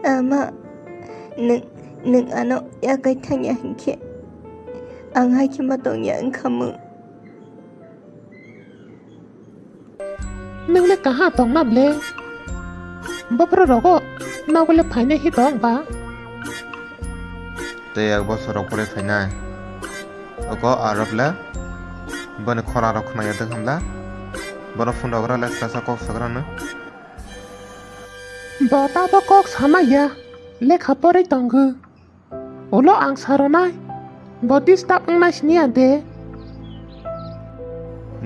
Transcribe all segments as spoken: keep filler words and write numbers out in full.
Ama, nwng, nwng ano yakai thangya hinkhe, ang hai khe ma tongya wngkha mwng. Nwng le kaha tongma ble? Bophuru rogo nogo le phainai hi tong ba? Tei yak bosor rok pore phainai. Oko arok le boni khora rok khna ya dwng hamla. Bono phone rok ra le sasa kok sagra no. Bo ta bo kok sama ya. Lekha porwi tongo. Ulo ang saronai, bo disturb wngnai sini ya de.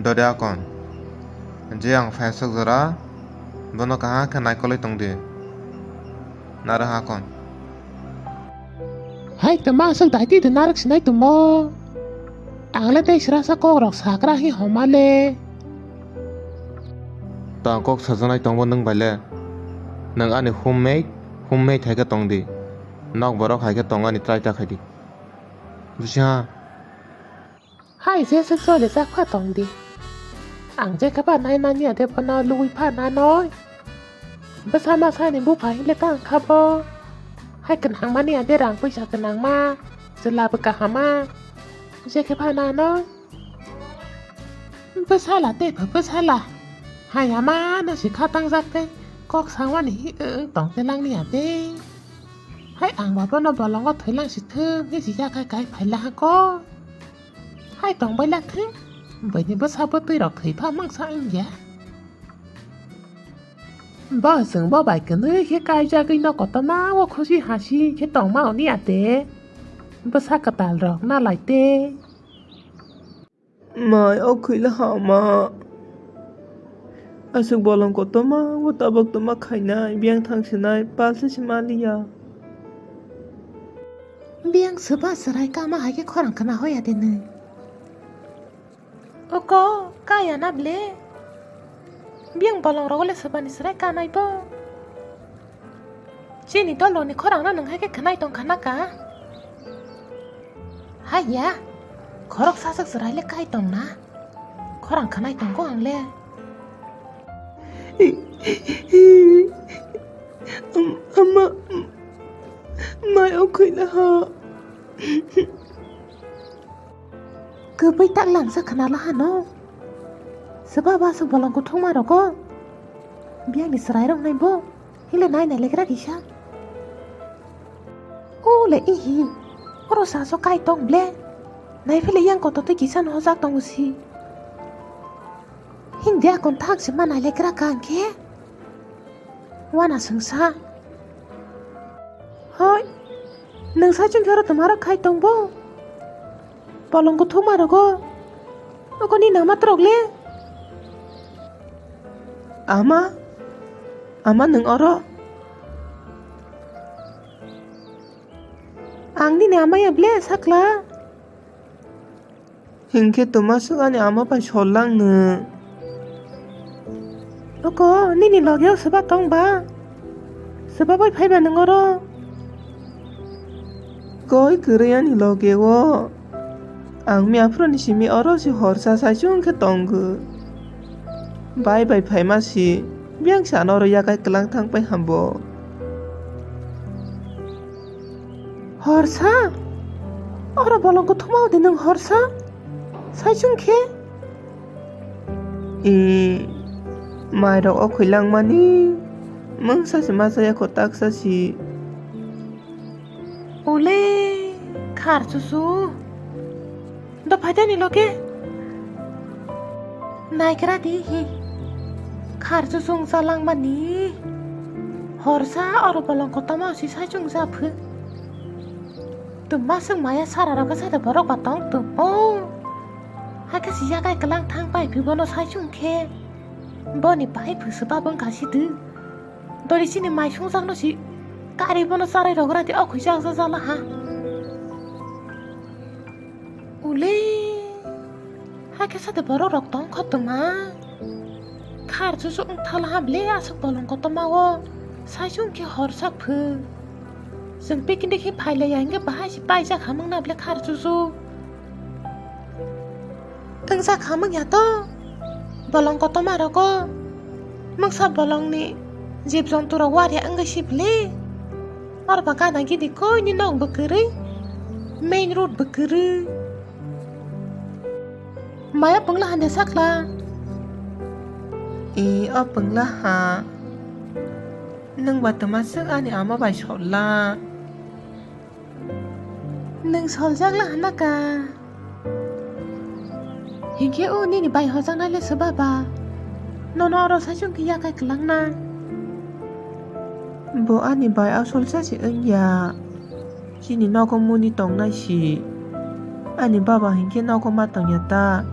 Dode akon, je ang faisok jora, bono kaham khe naikolwi tongdi. Narwk akon. Hai twma aswk daiti de narwk sinai twmo. Ang le tei srasa kok rok sakra hi homa le. Tang kok sajaknai tongbo nwng bai le. Nwng ani homemade, homemade hai khe tongdi. Nok borok hai khe tong ani try ta khaidi. Busi ha? Hai je se chole jak pha tongdi. Ang je khe pha nai nani ade bono lugui pha nanoi. Bwsa masa ni bupha hile tang kha bo. Hai kwnang mani ade rang puisa kwnang ma. Chwla bw kahama. Je khe pha nanoi. Bwsala tei pha bwsala. Hai ama no si kha tangjak tei kok sangmani hi wng tong te langni ya tei. Hai ang ba bono bolongo thwilang si thwng hi si yakhai kai phai la ha ko. Hai tong bai la thwng. Bini bwsa bwtwi rok thwi pha mangsa wng ya. Bo chwng bo bai kwnwi khe kaijagwi no kotorma o khusi hasi khe tongma oni ate. Bwsa kwtal rok na lai tei. Mai, o khwila ha ma. Aswk bolong kotorma o tabok tongma khainai, biyang thang sinai, pal se se maliya. Biyang swba chwrai kama hai khe khorang khna hoya de nwi. Oko, kaya na ble? Biyang bolong rogo le swbani chwrai kanai bo. Chini doloni khorang no nwng hai khe khwnai tong khana ka? Haiya, khorok saswk chwrai le kai tong na. Khorang khwnai tongo ang le. Am-, ama, mai o khwila ha. Kwbwi tak langsa khna la hano. Swba ba aswk bolong kuthukma rogo. Biyangni chwrai rok nai bo. Hile nai nai lekra kisa. O le ihi. Oro sa so kai tong ble. Nai phile yang kotor tei kisa no hojak tongo si. Hindi akon thak se ma nai lekra ka hwnkhe. Wana swngsa. Hoi. Nwng sa chwng khe oro twma rok khai tong bo. Bolong kuthukma rogo. Oko ni nama trok le? Ama? Ama nwng oro? Ang nini ama ya ble sakla? Hinkhe twma swk ani ama bai sol lang nwng. Oko, nini loge o swba tong ba? Swba bai phaiba nwng oro? Koi kwrwi ani loge o. Ang miyaphuru ni simi oro si horsa saichung khe tongo. Bai bai phaima si, biyang sa noro yakai kwlang thang pai hambo. Horsa? Oro bolong kuthukma odi nwng horsa? Saichung khe? I, mairok o khwilangmani, mungsa si machaya kho taksa si. Ule, khar chuchu. Do phaitani loke. Naikra di hi. Khar chuchu wngcha langmani. Horsa oro bolong kotorma si saichung japhu. Twma swng maya sara rok khe sade borok ba tong tong o. Hakhe si yakai kwlang thang pai phi bono saichung khe. Boni pai phu swba bwngkha si tw. Dori chini mai sungjakno si kari bono charai rogra di o khuijak jajala ha. Ule, hakhe sade borok rok tong kho twma. Khar chuchu wngthala ha ble aswk bolong kotorma o. Saichung khe horsa phu. Chwng picnic khe phailaiya hinkhe bahai si paijak hamwng na ble khar chuchu. Wngsa khamwng ya to. Bolong kotorma rogo. Mungsa bolongni jib jontu rok warya wngwi si bwle. Ar ba gana gidi koi ni nok bo kwrwi, main road bo kwrwi. Maya pungla hande sakla. E, o pungla ha. Nwng ba twma swk ani ama bai solla. Nwng soljak la hana ka. Hinkhe o nini bai hojaknai le swba ba? Nono oro saichung khe yakai kwlangna. Bo ani bai asol sa se wngya. Chini nogo muni tongnai si. Ani baba hinkhe nogo ma tongya ta.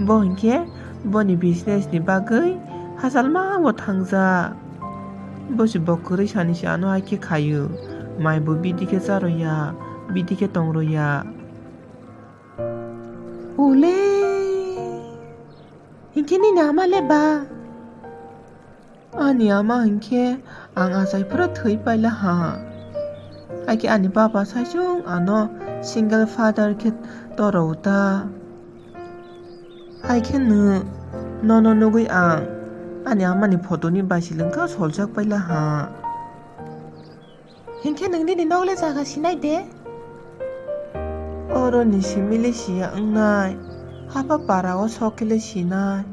Bo hinkhe boni business ni bagwi hachal ma bo thangjak. Bo se bo kwrwi sani se ano hai khe khaio. Mai bo bidi khe cha rwya, bidi khe tong rwya. Ule, hinkhe nini ama le ba? Ani ama hinkhe ang achai phuru thwi paila ha. Hai khe ani baba saichung ano single father khe toro ta. Hai khe nwng nono nugwi ang ani amani photo ni baisilwng kha soljak paila ha. Hinkhe nwng nini nok le jaga sinai de? Oro ni simi le siya wngnai, hapha para o sok khe le sinai.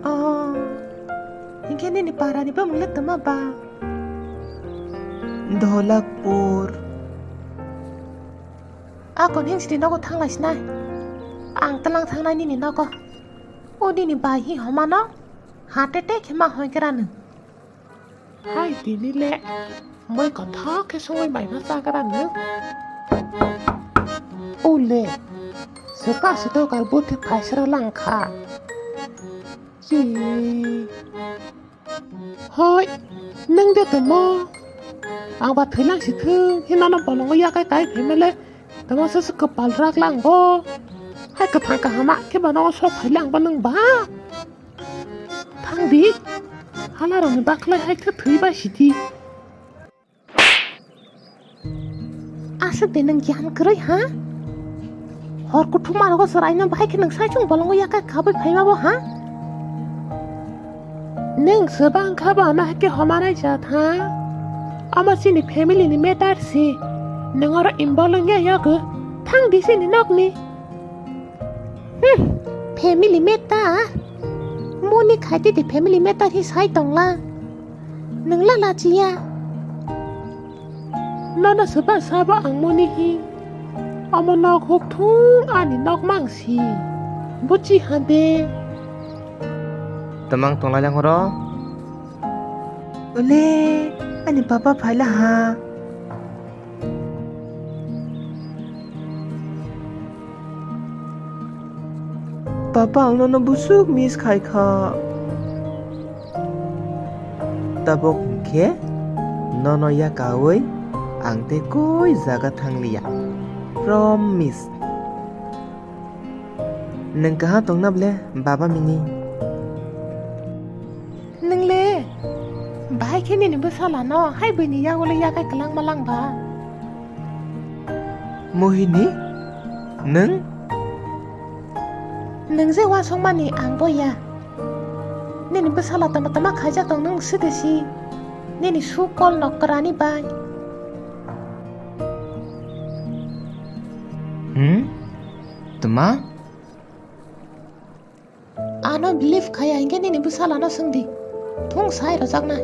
Oh, hinkhe nini para ni bumung le twma ba? Dholakpur. Akon hingsri nogo thanglai sinai. Ang tlang thangnai nini nogo. O nini bai hi homano? Hate te khe ma hoi gra nwng. Hai tini le moi kothok khe songwi maima chagra nwng. O le, swka swtokar bwthwk phaisra lang kha. Chi. Hoi, nwng de tongmo? Ang ba thwilang si thung, hino no bolongo yakai kai phaima le. Tamo se se kwpal rak lang bo. Hai kwthang kahama khe bono sok phai lang bo nwng ba. Thang di. Hala rok ni baklai hai khe thwi bai si di. Aswk de nwng giyan kwrwi ha? Hor kuthukma rogo chwraino bahai khe nwng saichung bolongo yakai khabwi phaima bo ha? Nwng swbang kha bo ano hai khe homanai jat ha? Omo chini family ni matter si. Nwng oro involve wngya yago. Thang di chini nokni. Hmm, family matter? Moni khaite de family matter hi sai tongla. Nwng la lachiya. Nono swba sabo ang moni hi. Omo nok huk thung ani nok mang si. Buchi ha de. Tamang tongla yang oro. Ole, ani papa phaila ha. Papa, ang nono busuk miss khai kha. Tabok hinkhe nono yakaui ang tei koi jaga thangliya. Promise. Nwng kaham tongna ble, baba mini? Nwng le bahai khe nini bwsala no hai buini yago le yakai kwlangma lang ba? Mohini, nwng? Nwng je uansukmani ang bo ya. Nini bwsala tama tama khaijak tong nwng side si. Nini sukol nok kwrani bai. Hmm? Tma? Ano believe khaya hinkhe nini bwsalano swngdi. Thung sai rojakna.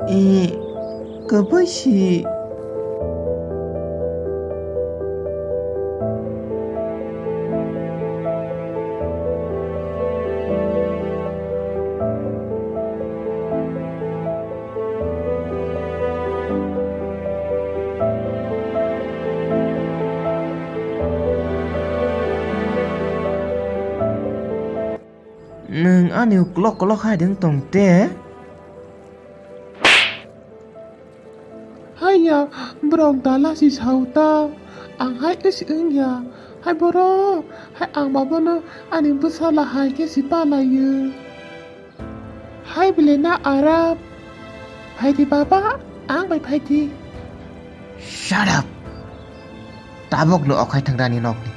E, kwbwi si. Nwng ani uklok kolok hai de wng tong te? Haiya, borok dala si sao ta, ang hai wngya, hai borok, hai ang babono ani bwsala hai khe si palaio. Hai bile na Arab? Phaidi baba, ang bai phaidi. Shut up! Tabok no okhai thangrani nokni.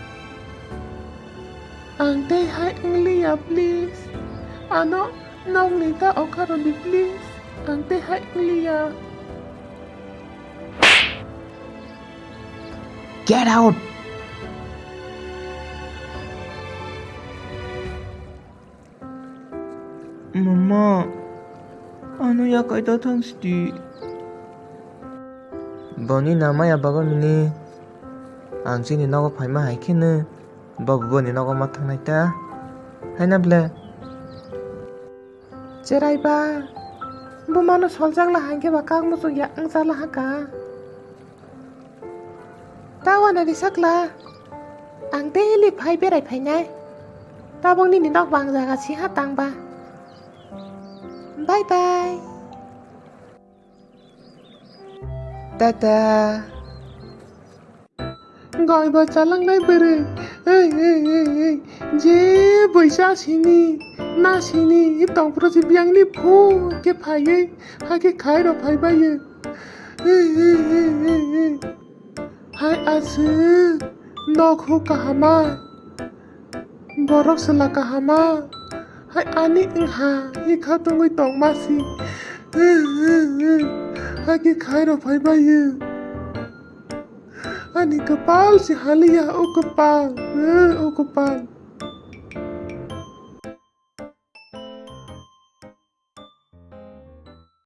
Ang tei hai wngliya, please. Ano nokni ta okharoni, please. Ang tei hai wngya. Get out! Mama, ano yakai ta thang sidi. Boni na maya baba mini. Ang chini nogo phaima hai kheno, bo boni nogo ma thangnai ta. Hai na ble? Cherai ba, bumano soljak la hangke ba kak muchuk ya wngsa la haka. Ta wana risakla, ang daily phai berai phainai. Tabok nini nok bang jaga si ha tang ba. Bye bye. Tata. Gaiba chalangnai bwrwi. Ei, ei, ei, ei. Je bwisa sini, na sini, i tongphuru si biyangni phu khe phaiwi, hakhe khairok phaibaio. Ei, ei, ei, ei, ei. Hai aswk, nok hu kahama. Borok se la kahama. Hai ani wngha, i kha tongwi tongma si. Hakhe khairok phaibaio. Ani kwpal se haliya, o kwpal, o kwpal.